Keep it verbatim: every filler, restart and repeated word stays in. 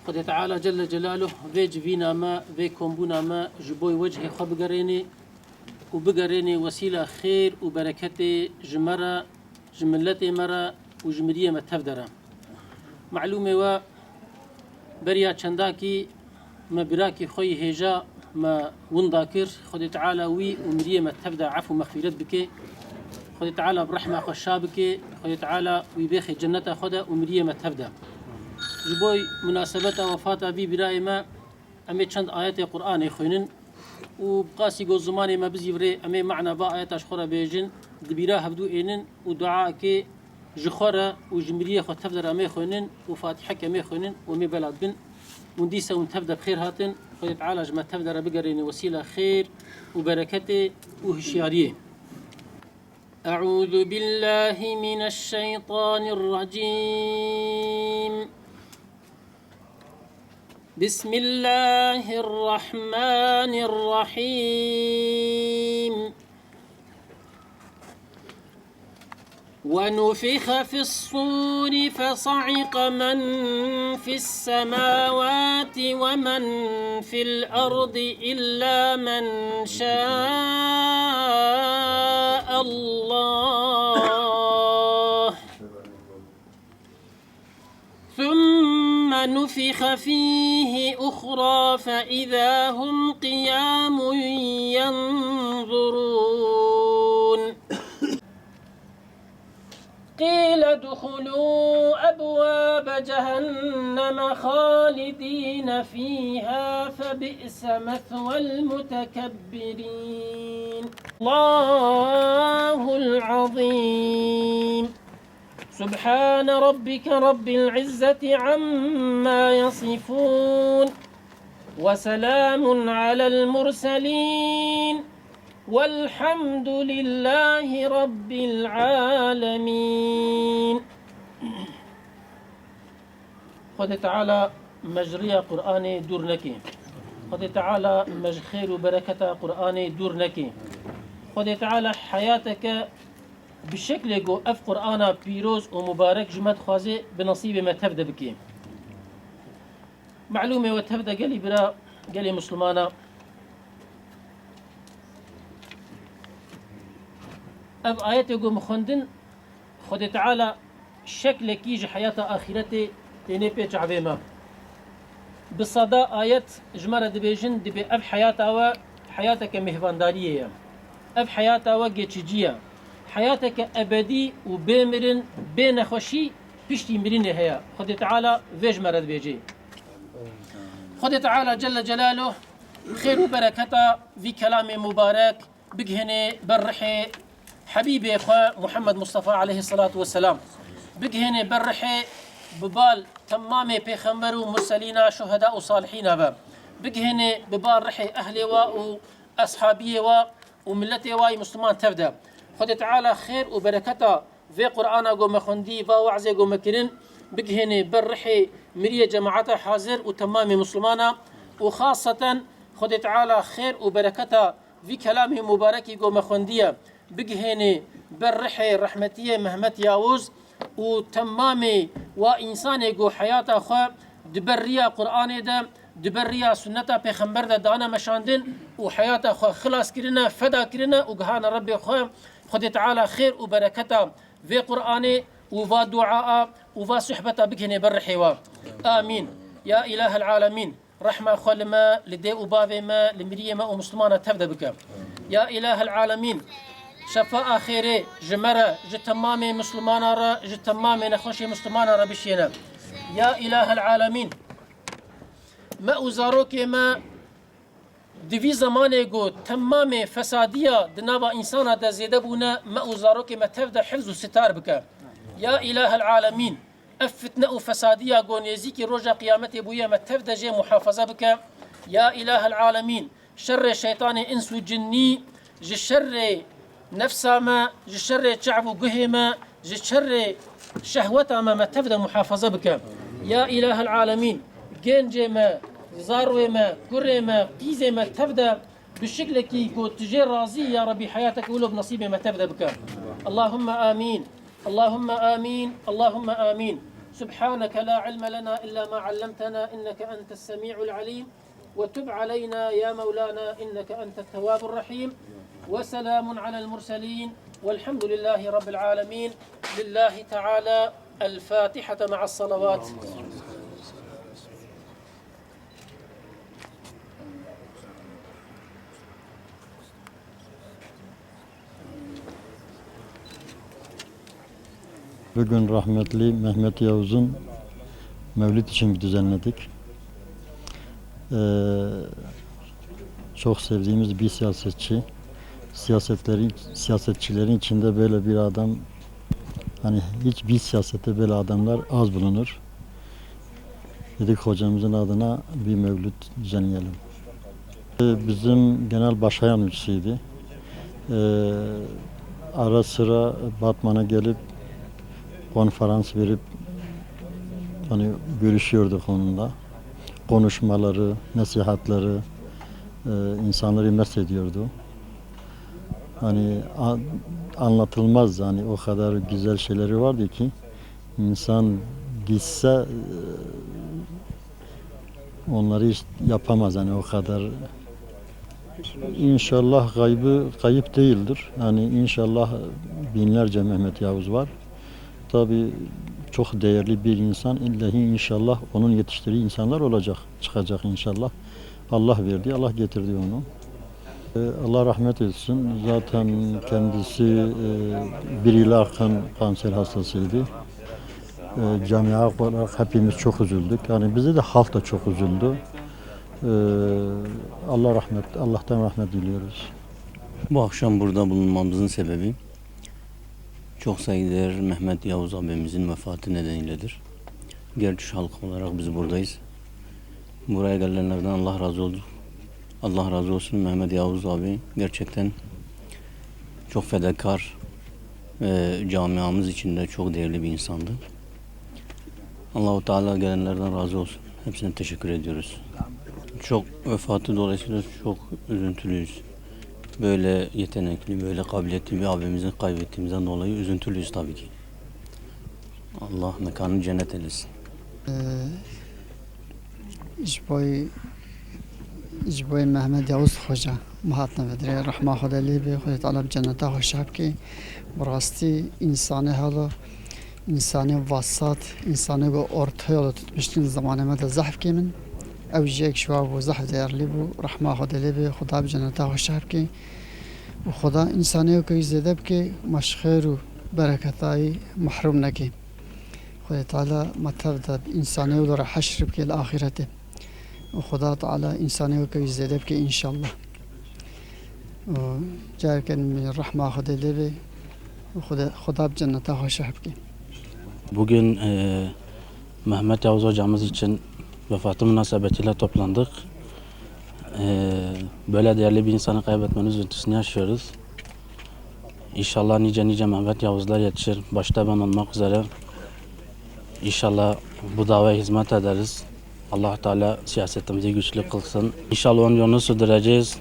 Xwedê Teala Celle Celaluh vê civîna me, vê kombûna me ji bo wecihê xwe bigerênê û bigerênê wesîla xêr û bereketê ji me re, ji miletê me re û ji miriyê me tev de re. Melûmê we beriya çendakî me birakî xwe yî hêja me winda kir. Xwedê Teala wî û miriyê me tev de ef û mexfîret bike. Xwedê Teala bi rehma xwe şa bike. Xwedê Teala wî bêxê cenneta xwe de û miriyê me tev de. Ji bo munasebeta wefata vî birayê me, em ê çend ayetê Qur'anê xwînin û bi qasî ku zimanê me bizîvirê, em ê mana va ayeta ji xwe re bêjin, di bîra hevdû ênin û duayekê ji xwe re û ji miriyê xwe tev de re em ê xwînin û Fatîheke em ê xwînin û em ê bela dibin. Hûn dîsa hûn tev de bi xêr hatin. Xwedê Teala ji me tev de re bigerîne wesîla xêr û bereketê û hişyariyê. أعوذ بالله من الشيطان الرجيم. بسم الله الرحمن الرحيم. ونفخ في الصور فصعق من في السماوات ومن في الأرض إلا من شاء الله. ثم نفخ فيه أخرى فإذا هم قيام ينظرون. قيل ادخلوا أبواب جهنم خالدين فيها فبئس مثوى المتكبرين. الله العظيم. سبحان ربك رب العزة عما يصفون. وسلام على المرسلين. والحمد لله رب العالمين. Xwedê Teala me ji riya Qur'anê dûr neke. Xwedê Teala me ji xêr û bereketa Qur'anê dûr neke. Xwedê Teala heyateke bi şeklê ku ev Qur'ana pîroz û mubarek ji me dixwaze, bi nesîbê me tev de bike. Melûmê we tev de gelî bira, gelê Mislimana, ev ayetê ku min xwendin, Xwedê Teala şeklekî ji heyata axîretê têne pê çavê me. Bi seda ayet ji me re dibêjin, dibê ev heyata we heyateke mêhvandariyê ye. Ev heyata we geçici ye. Heyateke ebedî û bê mirin, bê nexweşî piştî mirinê heye. Xwedê Teala vê ji me re dibêje. Xwedê Teala Celle Celaluh xêr û bereketa vî kelamê mubarek bigihêne ber rihê Hebîbê xwe Muhammed Mustafa aleyhisselatu vesselam. Bigihêne ber rihê bi bal temamê pêxember û murselîna, şuheda û salihîna ve. Bigihêne bi bal rihê ehlê wa û eshabiyê wa û miletê wa yî Musliman tev de. Xwedê Teala xêr û bereketa vê Qur'ana ku me xwendî, va we'zê ku me kirin, bigihêne ber rihê miriyê cemaeta hazir û temamê Muslimana û xaseten Xwedê Teala xêr û bereketa vî kelamê mubarekî ku me xwendiye bigihêne ber rihê rehmetiyê Mehmet Yavuz û temamê wa însanê ku heyata xwe di ber riya Qur'anê de, di ber riya sunneta pêxember de dane meşandin û heyata xwe xilas kirine, feda kirine û gihane Rebbê xwe. Xwedê Teala xêr û bereketa vê Qur'anê û va dua û va suhbeta bigihêne ber rihê wa. Amîn. Ya Îlahel Alemîn. Rehma xwe li me, li dê û bavê me, li miriyê me û Mislimana tev de bike. Ya Îlahel Alemîn, şefa a xêrê ji me re, ji temamê Mislimana re, ji temamê nexweşê Mislimana re bişêne. Ya Îlahel Alemîn, me û zarokê me Di vî zemanê ku temamê fesadiya di nava însana de zêde bûne, me û zarokê me tev de hifz û sitar bike. Ya Îlahel Alemîn, ev fitne û fesadiya ku nêzîkî roja qiyametê bûye me tev de jê muhafaza bike. Ya Îlahel Alemîn, şerrê şeytanê ins û cinnî, ji şerrê nefsa me, ji şerrê çav û guhê me, ji şerrê şehweta me, me tev de muhafaza bike. Ya Îlahel Alemîn, gencê me, zarwê me, kurê me, qîzê me tev de bi şiklekî ku tu jê razî, ya Rebî, heyatek wilo bi nesîbê me tev de bike. Allahümme amîn. Allahümme amîn. Allahümme amîn. Subhaneke la ilme lena illa ma allamtena inneke entes semi'ul alim. وتب علينا يا مولانا إنك أنت التواب الرحيم. وسلام على المرسلين والحمد لله رب العالمين. لله تعالى الفاتحة مع الصلوات. Bugün rahmetli Mehmet Yavuz'un mevlid için düzenledik. Ee, çok sevdiğimiz bir siyasetçi. Siyasetlerin, siyasetçilerin içinde böyle bir adam, hani hiçbir siyasette böyle adamlar az bulunur. Dedik hocamızın adına bir mevlüt düzenleyelim. Ee, bizim genel başkan yardımcısıydı. Ee, ara sıra Batman'a gelip konferans verip, hani, görüşüyorduk onunla. Konuşmaları, nasihatleri, e, insanları mest ediyordu. Hani a-, anlatılmaz, hani o kadar güzel şeyleri vardı ki insan gitse, e, onları hiç yapamaz, hani o kadar. İnşallah gaybı kayıp değildir. Yani inşallah binlerce Mehmet Yavuz var. Tabii çok değerli bir insan, illahi inşallah onun yetiştirdiği insanlar olacak, çıkacak inşallah. Allah verdi, Allah getirdi onu. Ee, Allah rahmet etsin. Zaten kendisi, e, bir yıla yakın kanser hastasıydı. Ee, camia olarak hepimiz çok üzüldük. Yani bizi de halk da çok üzüldü. Ee, Allah rahmet, Allah'tan rahmet diliyoruz. Bu akşam burada bulunmamızın sebebi çok saygıdeğer Mehmet Yavuz abimizin vefatı nedeniyledir. Gerçi halk olarak biz buradayız. Buraya gelenlerden Allah razı olsun. Allah razı olsun. Mehmet Yavuz abi gerçekten çok fedakar ve camiamız içinde çok değerli bir insandı. Allahu Teala gelenlerden razı olsun. Hepsine teşekkür ediyoruz. Çok vefatı dolayısıyla çok üzüntülüyüz. Böyle yetenekli, böyle kabiliyetli bir abimizi kaybettiğimizden dolayı üzüntülüyüz tabii ki. Allah mekanını cennet eylesin. Ee, ji bo, ji bo Mehmet Yavuz Xoca me hatine vedirê, rehma Xwedê lê bê, Xwedê Teala bi cenneta xwe şeh bike. Bi rastî însanê helo, însanê vasat, însanê ku orta yolu tutmuştun zamanê me de zehf kêm in. Ew jî yek ji wa bû, zehf değerli bû, rehma Xwedê lê bê, Xuda bi cenneta xwe şeh bike. Û Xuda însanê weke wî zêde bike, me ji xêr û bereketayî mehrûm neke. Xwedê Teala me tev de bi însanê wilo re heşr bike li axîretê. Û Xuda Teala însanê weke wî zêde bike înşallah. Û careke din rehma Xwedê lê bê û Xwedê, Xuda bi cenneta xwe şeh bike. Bugün, e, Mehmet Yavuz hocamız için vefatı münasebetiyle toplandık. E, böyle değerli bir insanı kaybetmenin üzüntüsünü yaşıyoruz. İnşallah nice nice Mehmet Yavuzlar yetişir. Başta ben olmak üzere. İnşallah bu davaya hizmet ederiz. Allah Teala siyasetimizi güçlü kılsın. İnşallah onun yolunu sürdüreceğiz.